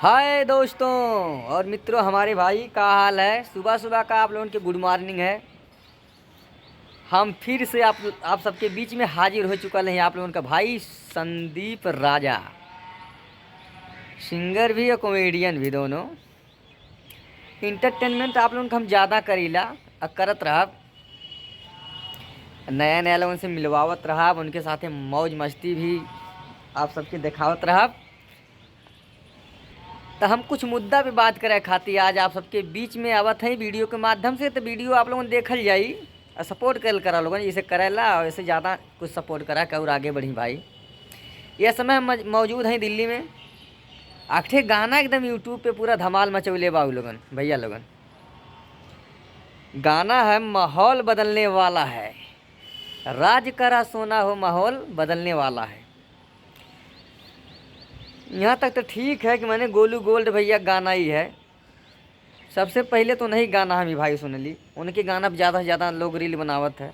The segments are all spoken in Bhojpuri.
हाय दोस्तों और मित्रों, हमारे भाई का हाल है। सुबह सुबह का आप लोगों के गुड मॉर्निंग है। हम फिर से आप सबके बीच में हाजिर हो चुका है। आप लोगों का भाई संदीप राजा, सिंगर भी और कॉमेडियन भी, दोनों। इंटरटेनमेंट आप लोगन के हम ज़्यादा करीला और करत रहब। नया नया लोगन से मिलवावत रहब, उनके साथे मौज मस्ती भी आप सबके देखावत रहब। तो हम कुछ मुद्दा पे बात करे खातिर आज आप सबके बीच में आवत हैं वीडियो के माध्यम से। तो वीडियो आप लोगन देखल जाई और सपोर्ट करल करा लोगन, इसे करेला और ऐसे ज़्यादा कुछ सपोर्ट करा के और आगे बढ़ी भाई। यह समय हम मौजूद हैं दिल्ली में। आठे गाना एकदम यूट्यूब पे पूरा धमाल मचौले बा उ लोगन, भैया लोगन। गाना है माहौल बदलने वाला है, राज करा सोना हो माहौल बदलने वाला है। यहाँ तक तो ठीक है कि मैंने गोलू गोल्ड भैया गाना ही है। सबसे पहले तो नहीं गाना हम भाई सुनली, उनके गाना पर ज़्यादा से ज़्यादा लोग रील बनावत है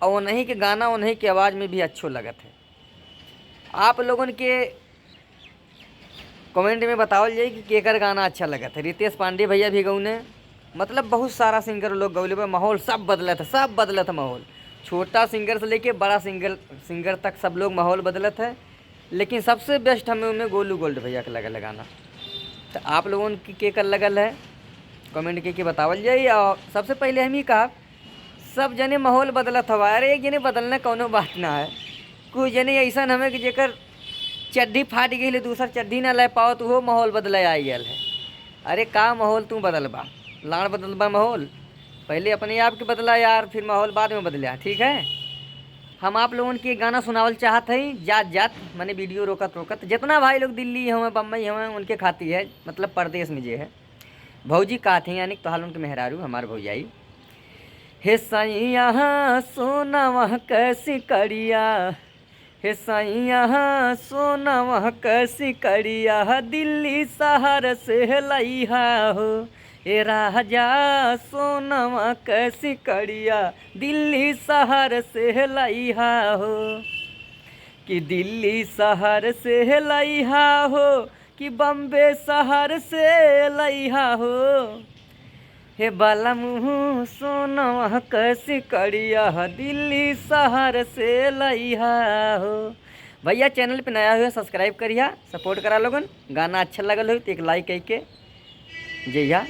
और उन्हीं के गाना उन्हीं के आवाज़ में भी अच्छो लगत है। आप लोगन के कमेंट में बतावल जाई कि केकर गाना अच्छा लगत है। रितेश पांडे भैया भी गौने, मतलब बहुत सारा सिंगर लोग गौले बा। माहौल सब बदलत है, सब बदलत है माहौल। छोटा सिंगर से लेके बड़ा सिंगर सिंगर तक सब लोग माहौल बदलत है। लेकिन सबसे बेस्ट हमें उनमें गोलू गोल्ड भैया के लगल गाना। तो आप लोगन की केकर लगल है कमेंट के बतावल जाई। और सबसे पहले हम ही कहा, सब जने माहौल बदलत हवा। अरे एक जने बदलना कौनो बात ना है। कुछ जने ऐसा हमें कि जेकर चड्ढी फाट गई है, दूसर चड्ढी ना ले पाओ तो वो माहौल बदले आई गल है। अरे का माहौल तू बदलबा, लाड़ बदलबा माहौल? पहले अपने आप के बदला यार, फिर माहौल बाद में बदला। ठीक है, हम आप लोगन के गाना सुनावल चाहत हई जात जात, माने वीडियो रोकत रोकत। जितना भाई लोग दिल्ली हमें, बम्बई हमें, उनके खाती है, मतलब परदेश में जे है भौजी कहत हैं, यानी तोहार उनके मेहरारू हमार भौजाई। हे सैया सोना वह कैसी करिया, हे सैया सोना वह कैसी करिया, दिल्ली शहर से लइहा हो। हे राजा सोनवा कैसी करिया, दिल्ली शहर से लइहा हो। कि दिल्ली शहर से लइहा हो, कि बम्बे शहर से लइहा हो। हे बाला मुँह सोनवा कैसी करिया, दिल्ली शहर से लइहा हो। भैया चैनल पे नया हुआ सब्सक्राइब करिया, सपोर्ट करा लोगन। गाना अच्छा लगल हो तो एक लाइक कह के जइहा।